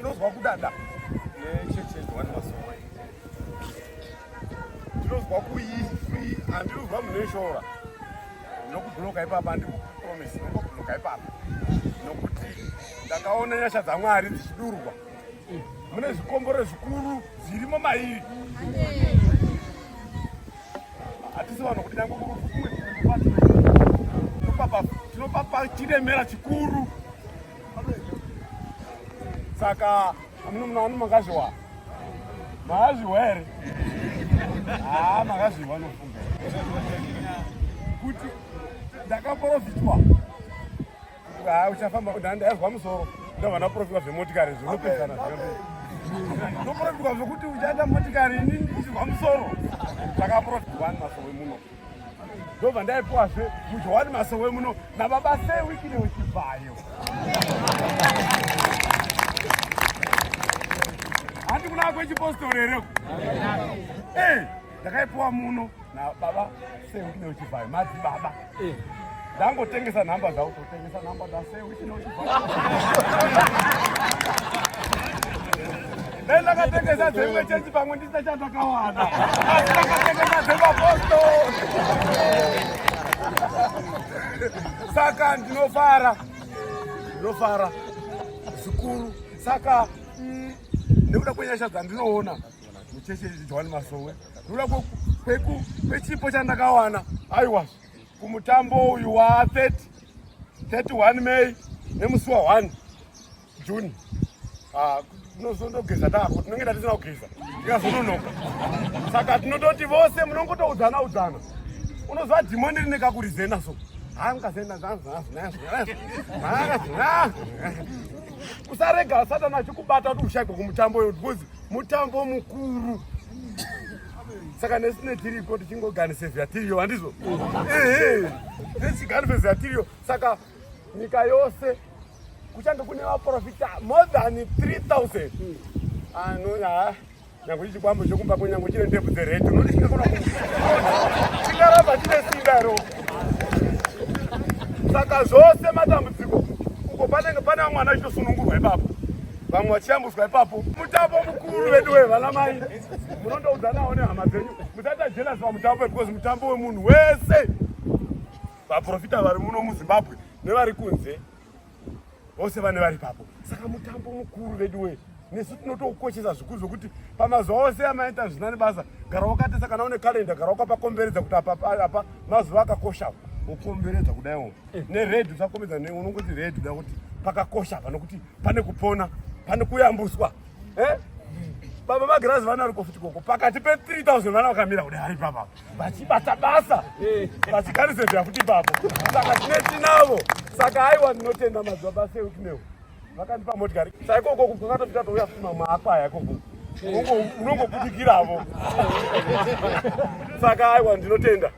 Ndinozwa kudada nechechi yeJohani Masowe. Ndinozwa kuyi handinozwa muneshora. Ndinokubloka ipapa handikupromise ndinokubloka ipapa. Nokuti ndakaona nyasha dzaMwari dzichidurwa. Mune zvikomboro zvikuru zvirimo mairi. Hatisi vanhu kuti nyange kumwe tinopapa chiremera chikuru. Saka muno makazviwa makazviwa here? Haa, makazviwa nofunga kuti ndakaprofitwa. Haa, uchafamba ndaizwa musoro ndobva ndaprofitwa zvemotikari zvinopesana, ndoprofitwa zvekuti uchaita motikari, ini ndichizwa musoro. Ndakaprofitwa Masowe muno, ndobva ndaipuwazve muJohani Masowe muno nababa seWicknell Chivayo. Handi kuna kwechipostori here? Eh, ndakaipuwa muno nababa seWicknell Chivayo, madzibaba. Ndangotengesa nhamba dzavo, totengesa nhamba dzaSir Wicknell Chivayo. Dai ndakatengesa dzemwe chechi pamwe ndisina chandakawana, asi ndakatengesa dzemapostori. Saka ndinofara, ndinofara zvikuru. Saka nekuda kwenyasha dzandinoona muchechi Johani Masowe, nekuda kwechipo chandakawana, aiwa, kumutambo uyu wa30 31 May nemusi wa1 June, tinozondogeza tako, tinenge tatisina kugeza, tikazononoka. Saka tinototi vose munongotoudzana udzana. Unoziva dhimoni rine kakurizena, so haangazenda. Usarega Satani achikubata kuti ushaikwe kumutambo uyu, because mutambo mukuru. Saka nesine tiriko tichingoganisevhya tiriyo, handizvo? Ehe, nesiganifezya tiriyo. Saka nyika yose kuchange kune vaprofita more than 3000 ano. Nyange chichikwambo chokumba kwenyange chine ndebvu dzered, unoti chingakona chingaramba chine simba ero? Saka zvose matambudziko uko, panenge pane vamwe vana vachitosunungurwa ipapo, vamwe vachiyambuswa ipapo. Mutambo mukuru vedu we vana mai, munondoudzanawo nehama dzenyu, musaita jealous pamutambo, because mutambo wemunhu wese. Vaprofita vari muno muZimbabwe nevari kunze vose vane vari ipapo. Saka mutambo mukuru vedu we, nesu tinotoukoshesa zvikuru, zvokuti pamazuva ose amaita zvisina nebasa, gara wakatesa. Kana une kalenda, gara wakapakomberedza kuti apa apa mazuva akakosha, wokomberedza kudaiwo nered. Usakomberedza, unongoti red da kuti pakakosha apa, nokuti pane kupona, pane kuyambuswa. Eh? Baba magirazi vana vari kofuti koko pakati pe3000 vana vakamira kudai ari papa vachibata basa, vachigarisevhya futi ipapo. Saka tine tinavo. Saka aiwa, ndinotenda madzibaba seWicknell vakandipa motikari. Saikoko kwakatofika touya futi mamwe akwaya ikoko, unongobudikiravo. Saka aiwa, ndinotenda.